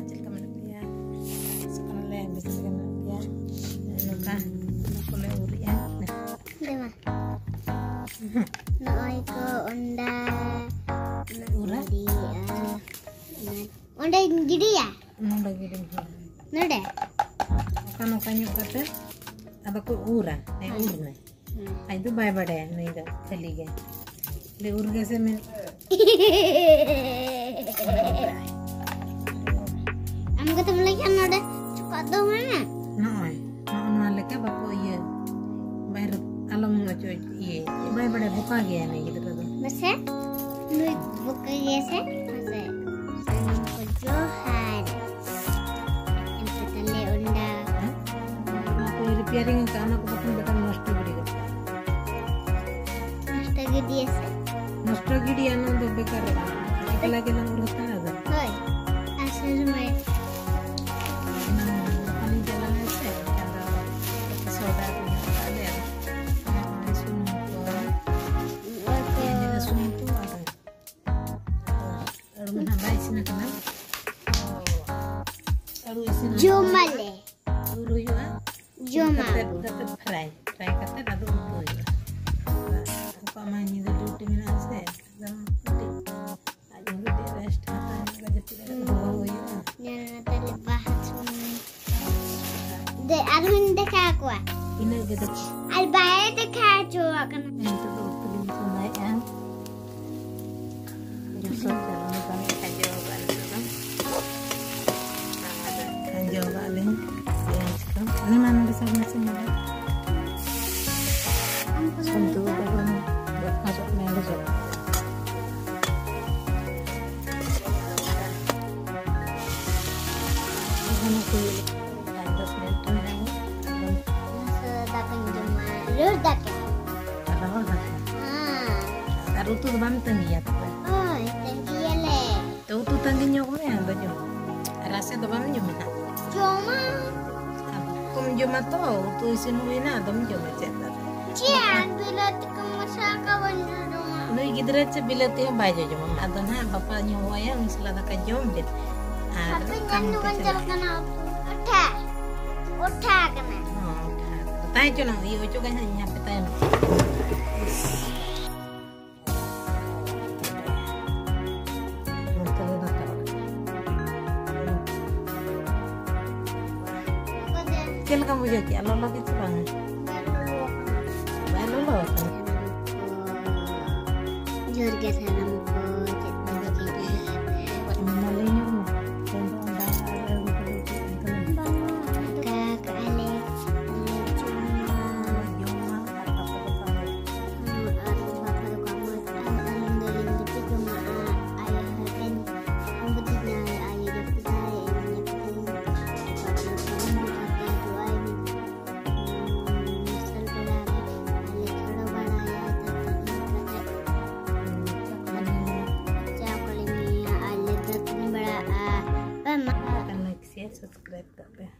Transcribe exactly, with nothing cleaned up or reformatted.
ᱪᱮᱫ ᱞᱮᱠᱟ ᱢᱮᱱᱟᱜ ᱯᱮᱭᱟ? ᱟᱥᱚᱜ ᱠᱟᱱᱟᱞᱮ ᱵᱮᱥ ᱜᱮ ᱢᱮᱱᱟᱜ ᱯᱮᱭᱟ᱾ ᱱᱚᱝᱠᱟ ᱚᱱᱟ ᱠᱚᱞᱮ ᱩᱨᱮᱜᱼᱟ᱾ ᱫᱮᱢᱟ᱾ ᱱᱚᱜᱼᱚᱭ ᱠᱚ ᱚᱸᱰᱟ ᱩᱨᱟ? ᱜᱤᱰᱤᱭᱟ᱾ ᱚᱸᱰᱮᱧ ᱜᱤᱰᱤᱭᱟ? ᱱᱚᱰᱮ ᱜᱤᱰᱤ ᱦᱩᱭᱩᱜᱼᱟ᱾ ᱱᱚᱰᱮ? ᱚᱠᱟ ᱱᱚᱝᱠᱟ ᱧᱚᱜ ᱠᱟᱛᱮ ᱟᱫᱚ ᱠᱚ ᱩᱨᱟ᱾ ᱦᱮᱸ, ᱩᱨ ᱢᱮ᱾ ᱦᱩᱸ᱾ ᱟᱡ ᱫᱚ ᱵᱟᱭ ᱵᱟᱰᱟᱭᱟ, ᱱᱩᱭ ᱫᱚ ᱠᱷᱟᱹᱞᱤ ᱜᱮ᱾ ᱞᱮ ᱩᱨ ᱜᱮᱥᱮ ᱢᱮᱱ᱾ ᱟᱢ ᱜᱮᱛᱚᱢ ᱞᱟᱹᱭ ᱠᱷᱟᱱ ᱱᱚᱰᱮ ᱪᱚᱠᱟᱜ ᱫᱚ ᱢᱮ᱾ ᱱᱚᱜᱼᱚᱭ, ᱱᱚᱜᱼᱚ ᱱᱚᱣᱟ ᱞᱮᱠᱟ ᱵᱟᱠᱚ ᱤᱭᱟᱹ, ᱵᱟᱭ ᱨᱟᱹᱯ-, ᱟᱞᱚᱢ ᱚᱪᱚ ᱤᱭᱟᱹ, ᱵᱟᱭ ᱵᱟᱰᱟᱭᱟ, ᱵᱚᱠᱟ ᱜᱮᱭᱟ ᱱᱩᱭ ᱜᱤᱫᱽᱨᱟᱹ ᱫᱚ᱾ ᱢᱟᱥᱮ, ᱱᱩᱭ ᱵᱚᱠᱟ ᱜᱮᱭᱟ ᱥᱮ? ᱢᱟᱥᱮ, ᱥᱟᱱᱟᱢ ᱠᱚ ᱡᱚᱦᱟᱨ᱾ ᱮᱱᱠᱷᱟᱱ ᱛᱟᱦᱞᱮ ᱚᱸᱰᱟ᱾ ᱦᱮᱸ? ᱚᱱᱟ ᱠᱚ repairing ᱟᱠᱟᱫ, ᱚᱱᱟ ᱠᱚ ᱵᱟᱠᱷᱟᱱ ᱵᱮᱠᱟᱨ ᱱᱚᱥᱴᱚ ᱜᱤᱰᱤ ᱜᱚᱫ ᱠᱟᱜᱼᱟ᱾ ᱱᱚᱥᱴᱚ ᱜᱤᱰᱤᱭᱟ ᱥᱮ? ᱱᱚᱥᱴᱚ ᱜᱤᱰᱤᱭᱟ, ᱚᱱᱟ ᱫᱚ ᱵᱮᱠᱟᱨᱚᱜᱼᱟ᱾ ᱮᱠᱞᱟ ᱜᱮ ᱞᱟᱝ ᱩᱨ ᱦᱟᱛᱟᱲᱟ ᱫᱚ᱾ ᱦᱳᱭ᱾ ᱟᱨ ᱥᱚᱢᱚᱭ᱾ ᱚᱱᱟ ᱫᱚᱠᱟᱱᱤᱧ ᱪᱟᱞᱟᱣ ᱞᱮᱱ ᱥᱮ, ᱟᱫᱚ ᱥᱚᱣᱫᱟ ᱠᱚ ᱧᱟᱢ ᱠᱟᱜ ᱞᱮ᱾ ᱚᱱᱟ ᱥᱩᱱᱩᱢ ᱠᱚ᱾ ᱚᱠᱚᱭ ᱠᱚ? ᱯᱮᱸᱭᱟᱡᱽ ᱨᱟᱹᱥᱩᱱ ᱠᱚ ᱟᱨ ᱟᱹᱞᱩ ᱱᱟᱦᱟᱜ ᱵᱟᱭ ᱤᱥᱤᱱ ᱟᱠᱟᱱᱟ᱾ ᱟᱹᱞᱩ ᱤᱥᱤᱱ ᱡᱚᱢᱟᱞᱮ᱾ ᱩᱨ ᱦᱩᱭᱩᱜᱼᱟ᱾ ᱡᱚᱢᱟ᱾ ᱠᱟᱛᱮᱫ, ᱠᱟᱛᱮᱫ fry, fry ᱠᱟᱛᱮᱫ ᱟᱫᱚ ᱩᱛᱩ ᱦᱩᱭᱩᱜᱼᱟ᱾ ᱟᱨ ᱩᱱᱠᱩᱣᱟᱜ ᱢᱟ ᱧᱤᱫᱟᱹ duty ᱢᱮᱱᱟᱜᱼᱟ ᱥᱮ, ᱮᱠᱫᱚᱢ ᱠᱟᱹᱴᱤᱡ ᱟᱡ ᱦᱚᱸ ᱠᱟᱹᱴᱤᱡ rest ᱦᱟᱛᱟᱣ ᱦᱩᱭᱩᱜᱼᱟ, ᱡᱟᱹᱯᱤᱫ ᱨᱮ ᱫᱚᱦᱚ ᱦᱩᱭᱩᱜᱼᱟ᱾ ᱧᱮᱞ ᱢᱮ ᱛᱟᱦᱞᱮ ᱵᱟᱦᱟ ᱥᱩᱱᱩᱢ᱾ ᱫᱮ, ᱟᱨᱦᱚᱸᱧ ᱫᱮᱠᱷᱟᱣ ᱠᱚᱣᱟ᱾ ᱤᱱᱟᱹᱜ ᱜᱮ ᱫᱮᱠᱷᱟᱣ᱾ ᱟᱨ ᱵᱟᱭ ᱫᱮᱠᱷᱟᱣ ᱦᱚᱪᱚᱣᱟᱜ ᱠᱟᱱᱟ᱾ ᱱᱤᱛᱚᱜ ᱫᱚ ᱩᱛᱩ ᱞᱤᱧ ᱪᱚᱸᱫᱟᱭᱮᱫᱼᱟ᱾ ᱡᱚᱛᱚ ᱪᱟᱞᱟᱣ ᱟᱠᱟᱱ ᱠᱷᱟᱡᱚ ᱟᱠᱟᱫ ᱱᱤᱛᱚᱜ ᱫᱚ᱾ ᱠᱷᱟᱡᱚ ᱟᱠᱟᱫ ᱞᱤᱧ ᱯᱮᱸᱭᱟᱡᱽ ᱠᱚ᱾ ᱩᱱᱤ ᱢᱟ ᱱᱚᱰᱮ ᱥᱟᱵ ᱢᱮᱥᱮ ᱱᱚᱰᱮ᱾ ᱥᱚᱱᱛᱩ ᱵᱟᱵᱟ ᱵᱚᱱ ᱫᱚᱨᱠᱟᱨᱚᱜ ᱢᱮ ᱚᱸᱰᱮ ᱪᱟᱞᱟᱜ᱾ ᱚᱱᱟ ᱠᱚ ᱯᱟᱸᱪ ᱫᱚᱥ ᱢᱤᱱᱤᱴ ᱦᱩᱭ ᱞᱮᱱ ᱜᱮ᱾ ᱢᱟᱥᱮ ᱫᱟᱠᱟᱧ ᱡᱚᱢᱟ᱾ ᱨᱚᱦᱚᱲ ᱫᱟᱠᱟ᱾ ᱨᱚᱦᱚᱲ ᱫᱟᱠᱟ? ᱦᱮᱸ᱾ ᱟᱨ ᱩᱛᱩ ᱫᱚ ᱵᱟᱢ ᱛᱟᱺᱜᱤᱭᱟ ᱛᱚᱵᱮ? ᱦᱳᱭ, ᱛᱟᱺᱜᱤᱭᱟᱞᱮ᱾ ᱛᱚ, ᱩᱛᱩ ᱛᱟᱺᱜᱤ ᱧᱚᱜ ᱢᱮ, ᱟᱫᱚ ᱡᱚᱢ᱾ ᱨᱟᱥᱮ ᱫᱚ ᱵᱟᱢ ᱡᱚᱢᱟ ᱦᱟᱸᱜ? ᱡᱚᱢᱟ᱾ ᱟᱫᱚ ᱠᱚᱢ ᱡᱚᱢᱟ ᱛᱚ, ᱩᱛᱩ ᱤᱥᱤᱱ ᱦᱩᱭᱱᱟ, ᱟᱫᱚᱢ ᱡᱚᱢᱟ ᱪᱮᱫ ᱟᱫᱚ? ᱪᱮᱫ? ᱵᱟᱯᱞᱟ ᱟᱨ ᱵᱤᱞᱟᱹᱛᱤ ᱠᱚ ᱢᱮᱥᱟ ᱟᱠᱟᱫ ᱵᱟᱹᱧ ᱡᱚᱡᱚᱢᱟ᱾ ᱱᱩᱭ ᱜᱤᱫᱽᱨᱟᱹ ᱪᱮᱫ ᱵᱤᱞᱟᱹᱛᱤ ᱦᱚᱸ ᱵᱟᱭ ᱡᱚᱡᱚᱢᱟ᱾ ᱟᱫᱚ ᱱᱟᱦᱟᱜ ᱵᱟᱯᱞᱟ ᱧᱚᱜ ᱦᱚᱦᱚᱣᱟᱭᱟ, ᱩᱱᱤ ᱥᱟᱞᱟᱜ ᱫᱟᱠᱟ ᱡᱚᱢ ᱵᱮᱱ᱾ ᱟᱨ ᱦᱟᱯᱮ ᱧᱮᱞ ᱧᱚᱜ ᱟᱹᱧ ᱪᱟᱞᱟᱜ ᱠᱟᱱᱟ᱾ ᱚᱴᱷᱟ, ᱚᱴᱷᱟ ᱠᱟᱱᱟ᱾ ᱦᱚᱸ, ᱚᱴᱷᱟ ᱠᱟᱱᱟ᱾ ᱛᱟᱦᱮᱸ ᱦᱚᱪᱚ ᱱᱟ, ᱤᱭᱟᱹ ᱦᱚᱪᱚ ᱠᱟᱜ ᱦᱟᱸᱜ ᱤᱧ ᱦᱟᱯᱮ ᱛᱟᱭᱚᱢ᱾ ᱱᱚᱛᱮ ᱫᱚ ᱱᱚᱛᱮ ᱚᱲᱟᱜ᱾ ᱪᱮᱫ ᱞᱮᱠᱟᱢ ᱵᱩᱡᱷᱟᱹᱣ ᱠᱮᱜᱼᱟ? ᱞᱚᱞᱚ ᱜᱮ ᱥᱮ ᱵᱟᱝᱟ? ᱵᱟᱭ ᱞᱚᱞᱚ ᱟᱠᱟᱱᱟ? ᱡᱳᱨ ᱜᱮ ᱥᱟᱱᱟᱢ ᱠᱚ ᱪᱮᱫ ᱠᱚ ᱪᱤᱠᱟᱹᱭᱟ? ᱢᱟ ᱞᱟᱹᱭ ᱧᱚᱜ ᱢᱮ᱾ ᱵᱟᱝᱟ, ᱚᱱᱠᱟ ᱠᱟᱜᱼᱟ ᱞᱮ, ᱞᱮ ᱡᱚᱢᱟ᱾ ᱡᱚᱢᱟ ᱟᱨ ᱟᱯᱮ ᱫᱚ ᱥᱟᱶ ᱟᱨ ᱵᱟᱯᱞᱟ ᱫᱚ ᱠᱚ ᱟᱢ ᱟᱨ ᱟᱹᱞᱤᱧ ᱫᱚᱞᱤᱧ ᱜᱤᱛᱤᱡ ᱡᱚᱢᱟ᱾ ᱟᱨ ᱟᱭᱳ ᱦᱚᱲ ᱴᱷᱮᱱ ᱵᱩᱫᱷᱤ ᱧᱟᱢ ᱟᱭᱳ ᱡᱟᱹᱯᱤᱫᱟᱭ, ᱤᱧ ᱡᱟᱹᱯᱤᱫᱟᱹᱧ᱾ ᱵᱟᱯᱞᱟ ᱫᱚ ᱠᱚ ᱦᱤᱡᱩᱜᱼᱟ᱾ ᱢᱟᱨᱥᱟᱞ ᱵᱮᱲᱟ ᱨᱮ ᱟᱞᱮ ᱠᱷᱮᱞᱳ ᱵᱟᱲᱟᱭᱟ, ᱛᱟᱨᱯᱚᱨᱮ ᱧᱩ ᱠᱟᱛᱮ ᱪᱟ ᱠᱚᱞᱮ ᱧᱩᱭᱟ ᱟᱨ ᱞᱮ ᱫᱟᱹᱛᱟᱹᱱᱤ ᱵᱟᱲᱟᱜᱼᱟ᱾ ᱵᱟᱝ ᱢᱟ᱾ ᱞᱟᱭᱤᱠ, ᱥᱮᱭᱟᱨ, ᱥᱟᱵᱥᱠᱨᱟᱭᱤᱵ ᱠᱟᱜ ᱯᱮ᱾